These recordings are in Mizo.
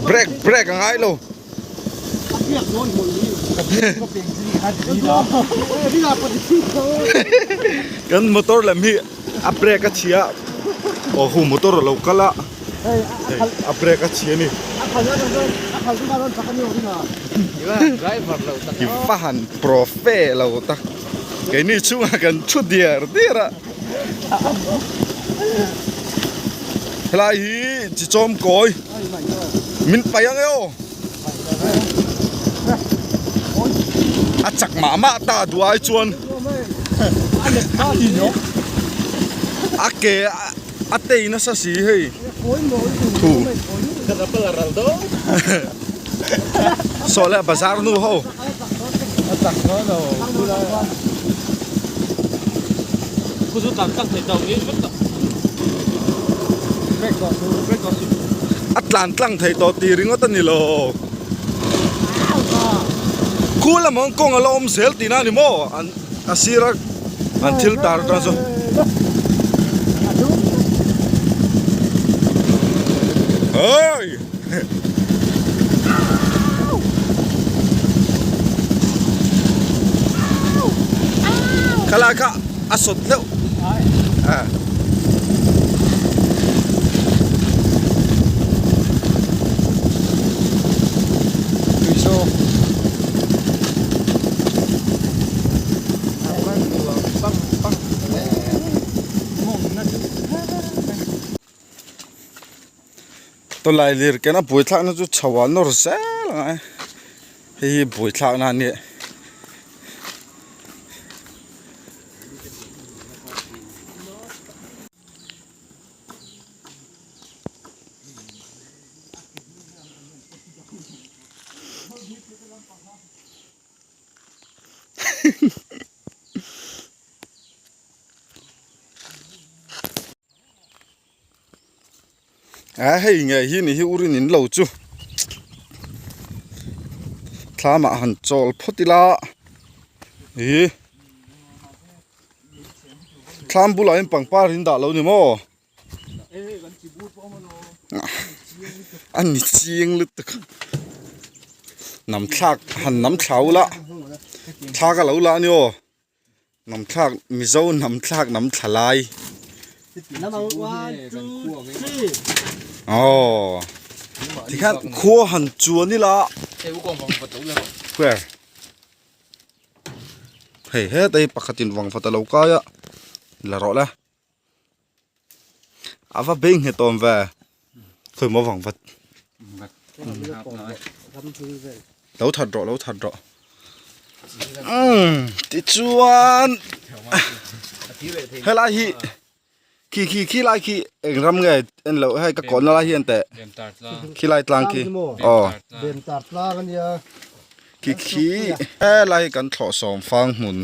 Brake brake a ngai lo. Kan motor lam hi a brake a chhia aw hu motor a lo kal a a brake a chhia a ni. I va han profe lo tak keini chungah kan thu diar diar a helai hi chi chawm kawi min paih ang e aw a chak mah mah ta duh ai chuan a ke a tei nasa si hei thu saw le bazar nu ho a tlan tlang thei tawh tih ringawt a ni lo khu lamah kawng a la awm zel tihna a ni maw an a sira an thil tar atang chuan hei khalai kha a sawt hleuh a. Tawlai lir kena buaithlakna chu chho ah nawr zel ang a hei hi buaithlakna a nia. A hei nge hi ni hi urin in lo chu thlam ah han chawl phawt ila ih thlam bulah hian pangpar in dah lo ni maw a ni chiang lutuk nam thlak han nam thla ula thla ka lo la a ni aw. Nam thlak Mizo nam thlak nam thla lai. Aw tikhan khua han chuan ila where hei hetai pakhatin vang fat a lo kai a la rawh le a va beng nghet awm ve khawi maw vang vat lo that rawh lo that rawh umm tichuan helai hi khi khi khi lai khi eng ram nge en loh hei ka kawhna lai hi en teh khi lai tlang khi aw khi khi helai hi kan thlawh sawm fang hmun.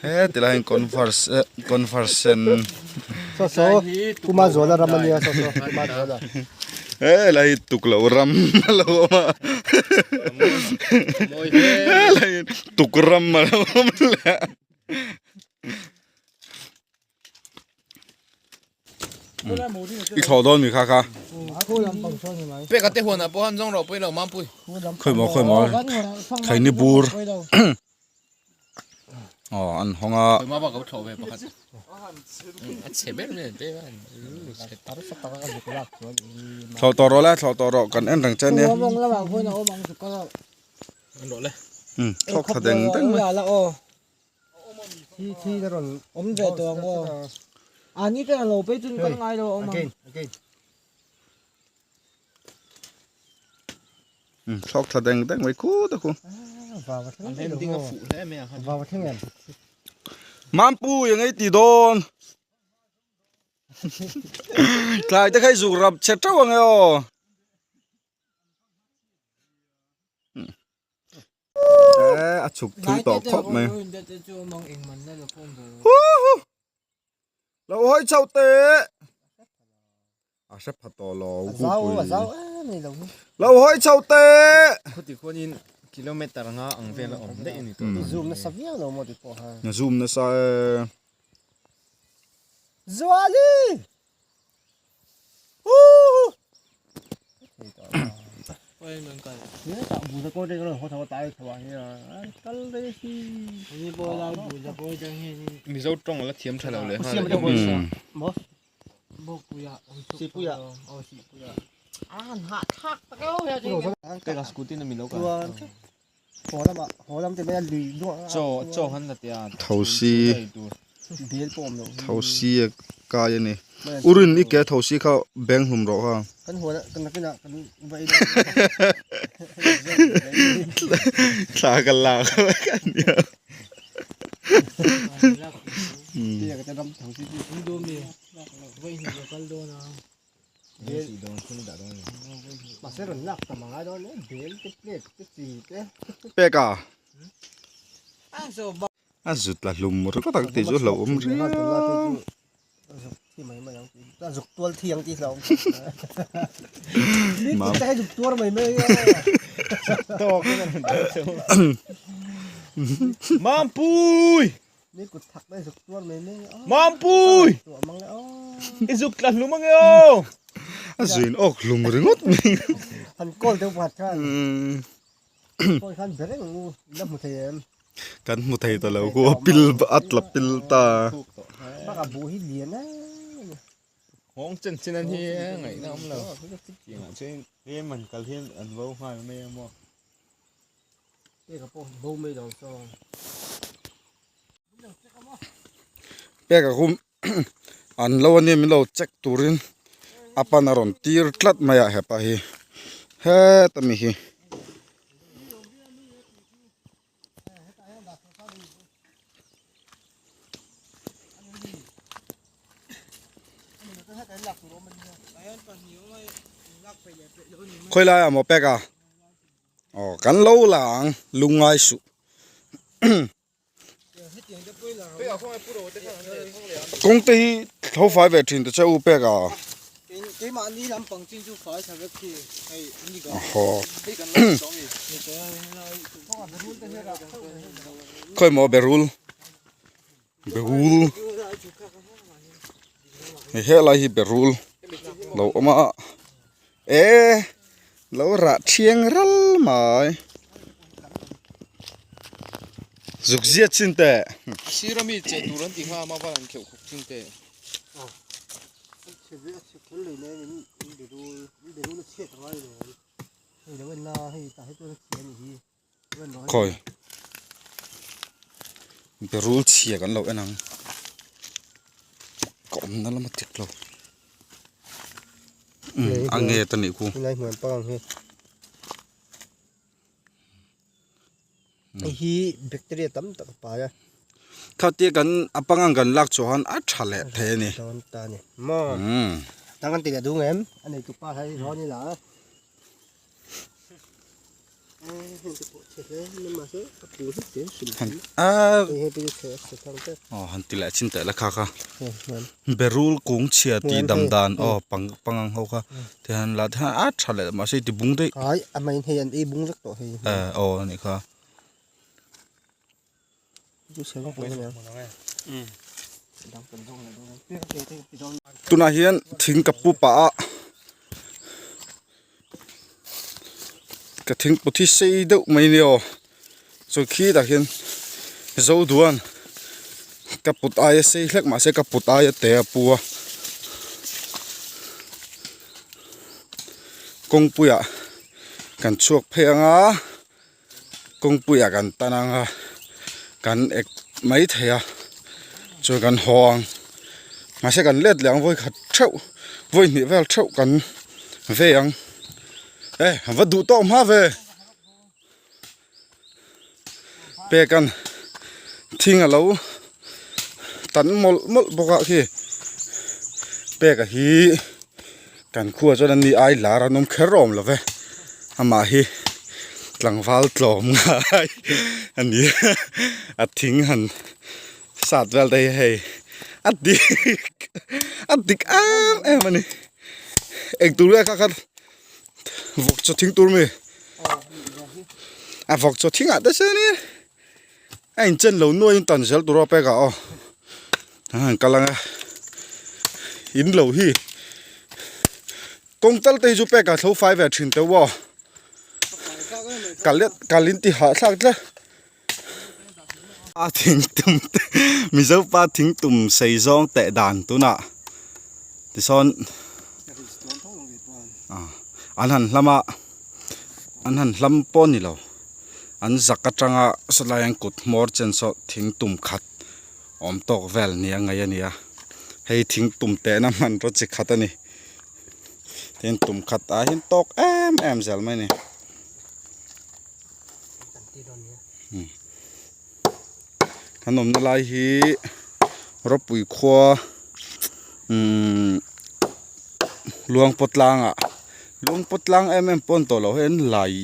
He tilai hian converse eh converse sen Saw saw Kuma Zuala ram a nia saw saw Kuma Zuala. He lai hi tuk loh ram a lo awm a he lai hi tuk ram a lo awm leh a. I thlawh dawn mi kha kha. Peka te huan ah pawh han zawng rawh pawh i lo mampui. Khawi maw khawi maw khaini bur aw an hawng a. Khawi ma bak a thlawh ve pakhat. A chhe ber mai an pe a. Thlawh tawh rawh le thlawh tawh rawh kan en reng che ania. Thlawk thla deng deng mai. Thi thi ka rawn awm ve tawh ang aw. A ni te lo pei chun kan ngai lo awm ang. Again again. Um thlawk thla deng deng mai khu ta khu. Vawa thleng em ding a fuh hle mai a. Vawa thleng em. Mampu eng ei ti dawn. Tlai te kha i zuk rap che teuh ang e aw. A chhuk thui tawh khawp mai lo hawi chho teh a hre pha tawh lo lo hawi chho teh khuti khuanin kilometer nga ang vel a awm daih a ni tawh zoom nasa viau lo maw ti pawh ha zoom nasa e. Zuali! Huu! Mizo tawng la thiam tha lo leh nghal. Thosi thosi a kai a ni urin i ke thosi kha beng hlum rawh kha thla ka lak a nia Pek a a zut la hlum ringawt ang tih chu hlauhawm riau. Mampui! Mampui! I zuk tla hlum ange aw! A zuin awk hlum ringawt mai. Han call deuh vat khan. Call khan ber reng u la hmu thei em? Kan hmu thei ta lo khu a pil a tla pil ta. Bak a buh hi lian em. Nghawng chen chen an hi ngaihna awm lo. Tiangah chuan tlem an kal hian an bo nghal mai ang maw. Pek a kum an lo ania min lo check turin a pan a rawn tir tlat mai a hepa hi heta mi hi. Khawi laiah maw pek a? Aw kan lo la ang lungngai suh. Kawng te hi tho fai ve thin ta che u pek a. Aw khawi maw berul berul hei helai hi berul lo awm a. E lo rah thiang ral mai zuk zia chin teh. Sir ami che tur an ti kha ama val an kheuh khawk chin teh. Khawi berul chhia kan lo en ang ka awmna lama tik lo umm a nge ta nih khu hei hi bacteria tam tak a pai a khatia kan a pangang kan lak chuan a tha leh thei a ni dawn ta ni maw tang kan ti leh duh ngem a nei tupa hi rawn ila Aw han ti leh chin teh la kha kha berul kung chhia tih dam dan aw pang pangang ho kha ti han la te a tha leh mahse i ti bung daih ai a main hei an ei bung vek tawh hei aw a nih kha. Tunah hian thing ka pu pah a ka thingput hi sei deuh mai nia aw chuan khitah khian zo duan ka put aia sei hlek mahse ka put aia te a pu a kawngpuiah kan chhuak phei ang a. Kawngpuiah kan tan ang a kan ek mai thei a chuan kan haw ang mahse kan let leh ang vawi khat theuh vawi hnih vel theuh kan vei ang e a va duh tawk hma ve pek an thing a lo tan mawlh mawlh bawk a khi pek a hi kan khua chuan ani ai lar an awm kher awm lo ve amah hi. Tlangval tlawm ngai a ni a thing han sat vel te hi hei a dik a dik em em a ni eng tur nge kha kha vawk chaw thing tur mi a vawk chaw thing ah te chuan in a inchen lo nuai in tan zel tur a pek ah aw a han kal ang a. in lo hi kawng tal te hi chu pek ah thlo fai ve thin teuh aw kal kal in ti hahthlak tlat pa thing tum te mizo pa thing tum sei zawng teh dan tunah tisawn an han hlam a an han hlam pawh a ni lo an zak atanga sawtlai an kut hmawr chen saw thing tum khat awm tawk vel nia ngaih a ni a hei thing tum tehna hmanraw chi khat a ni tin tum khat ah hian tawk em em zel mai a ni kan awmna lai hi rawpui khua umm luangpaw tlangah luangpaw tlang em em pawh a ni tawh lo hei an lai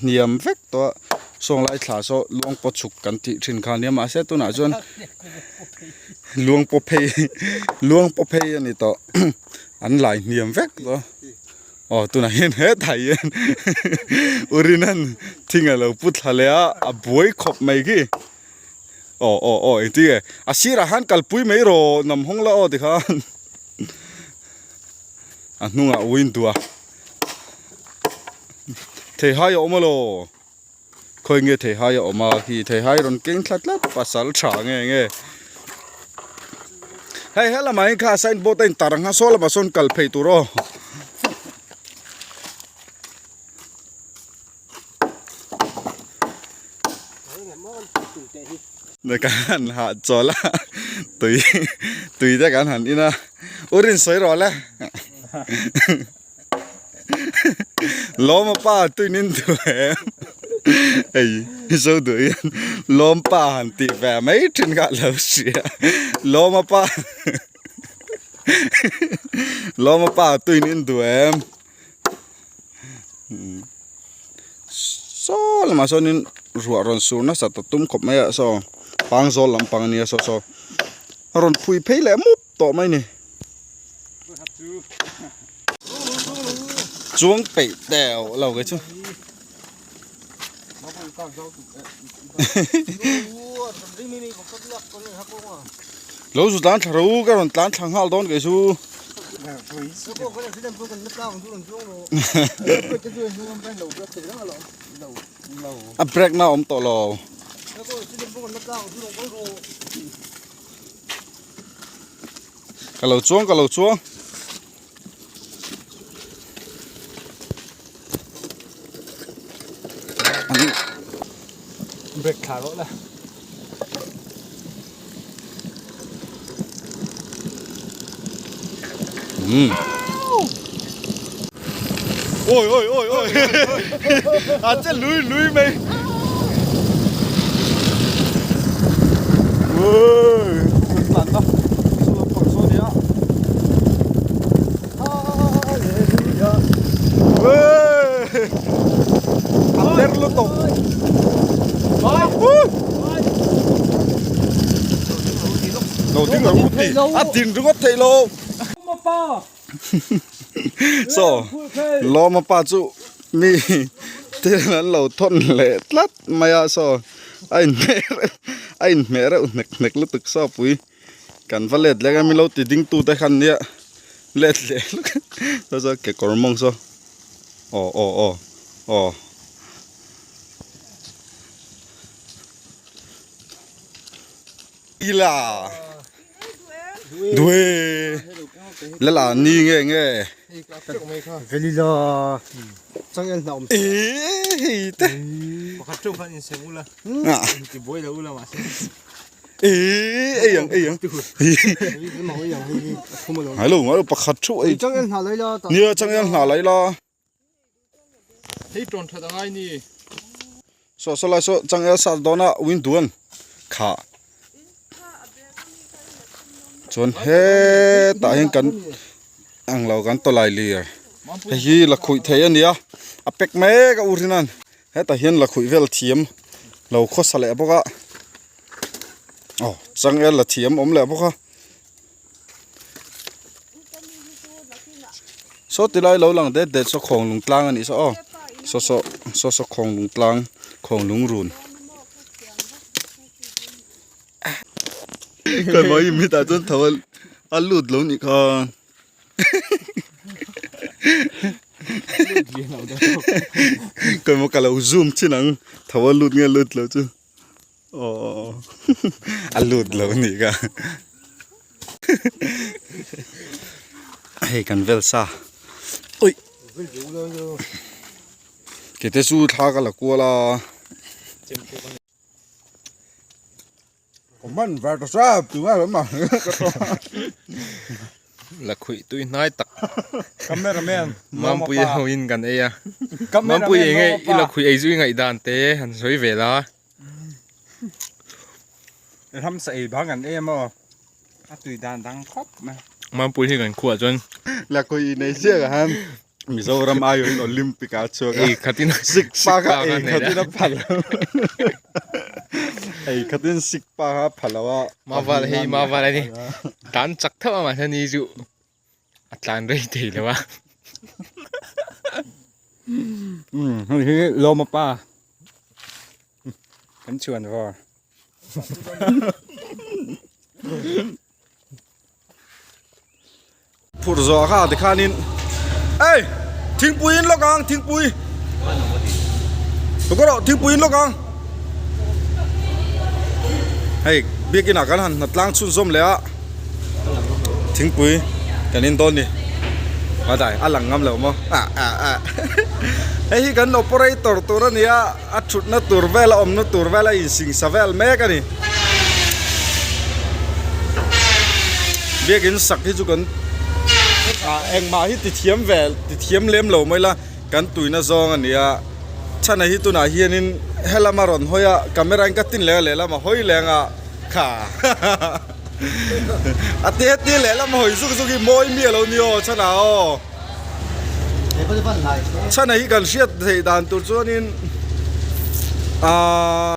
hniam vek tawh a saw lai thla saw luangpaw chhuk kan tih thin kha ania mahse tunah chuan luangpaw phei luangpaw phei a ni tawh an lai hniam vek tawh a aw tunah hian hetah hian urina'n thing a lo pu thla leh a a buai khawp mai khi aw aw aw engtin nge a sirah khan kalpui mai rawh nam hawng la aw tikhan. A hnungah window a theihai a awm alaw khawi nge theihai a awm a khi theihai rawn keng thla tlat pasal tha nge nge hei helamah hian kha sign board a in tar ang a saw lamah sawn kal phei tur aw. Kan han hah chawl a tui tui te kan han in a u rin sawi rawh le lawma pa tui nin duh em hei zo duh hian lawm pa han tih ve mai thin kha a lo hria lawma pa lawma pa tui nin duh em. Saw lamah sawnin ruah rawn sur nasa ta tum khawp mai a saw pangzawl lampang ania saw saw a rawn phui phei leh mup tawh mai a ni chuang peih teuh lo kei chu lo zu tlan thla ro ka rawn tlan thla nghal dawn kei chu. A break na awm tawh lo. Ka lo chuang ka lo chuang. Break thla rawh la. Um. Ôi ôi ôi ôi. À chết lùi lùi mày. Ôi, lặn đó. A ter lutuk lo ding ringawt ti a din ringawt theih lo saw lawma pa chu mi thil an lo thawn leh tlat mai a saw a inhmeh reuh a inhmeh reuh hnek hnek lutuk saw pui. Kan va let lek a milo ti ding tu te khan nia let leh luk a saw saw kekawr mawng saw aw aw aw aw ila duai la la ni nge nge velila changel hna awm e hei te pakhat theuh khan insem ula intibuai lo ula mahse Ei ang ei ang Hello ngai pakhat thu ei changel hna lai la nia changel hna lai la hei tawn that angai ni so so lai so changel sat dona win duan kha chuan he tah hian kan ang lo kan tawlai lir hei hi la khuih thei a nia a pack mek a ur hian hetah hian la khuih vel thiam lo khawsa leh bawk a aw changel la thiam awm leh bawk a saw ti lai lo lang det det saw khawng lung tlang a nih saw aw saw saw saw saw khawng lung tlang khawng lung run ka mai mi tah chuan tho a lut lo nih kha. Kawih maw ka lo zoom chin ang tho a lut nge lut lo chu aw a lut lo a nih kha hei kan vel sa ui kete chu thla ka la kual a. Comment ver ta sap tu nga ma la khuih tui hnai tak cameraman mampui ho in kan ei a mampui enge i la khuih ei chu i ngaih dan te han sawi ve la ram sa ei bang an em aw a tui dan dang khawp mai mampui hi kan khuah chuan la khuih nei chiah ka han Mizoram aiawhin Olympic ah a chhuak a. Ei khatin sik pa kha ei khatin a pha lo. Ei khatin sik pa kha a pha lo a. Maval hei maval ani. Tlan chak theuh a mahse ni chu a tlan rei thei lo a. Um hei hi Lawma pa kan chhuan vawr. Phurh zawh kha tikhanin ei thingpui in lawk ang thingpui tukawh rawh thingpui in lawk ang hei biakin ah kan han hna tlang chhunzawm leh a thingpui kan in dawn ni a dai a lang ngam lo maw ah ah ah hei hi kan operator tur a ni a a thutna tur vel a awmna tur vel a insingsa vel mek a ni biakin sak hi chu kan ah engmah hi ti thiam ve ti thiam lem lo mai la kan tuina zawng a ni a chhana hi tunah hianin helama rawn hawi a camera in ka tin leh a lehlam a hawi leng a kha a ti heti lehlam a hawi zuk zuk hi mawi mi a lo ni aw chhana aw. Chhana hi kan hriat theih dan tur chuanin aaa.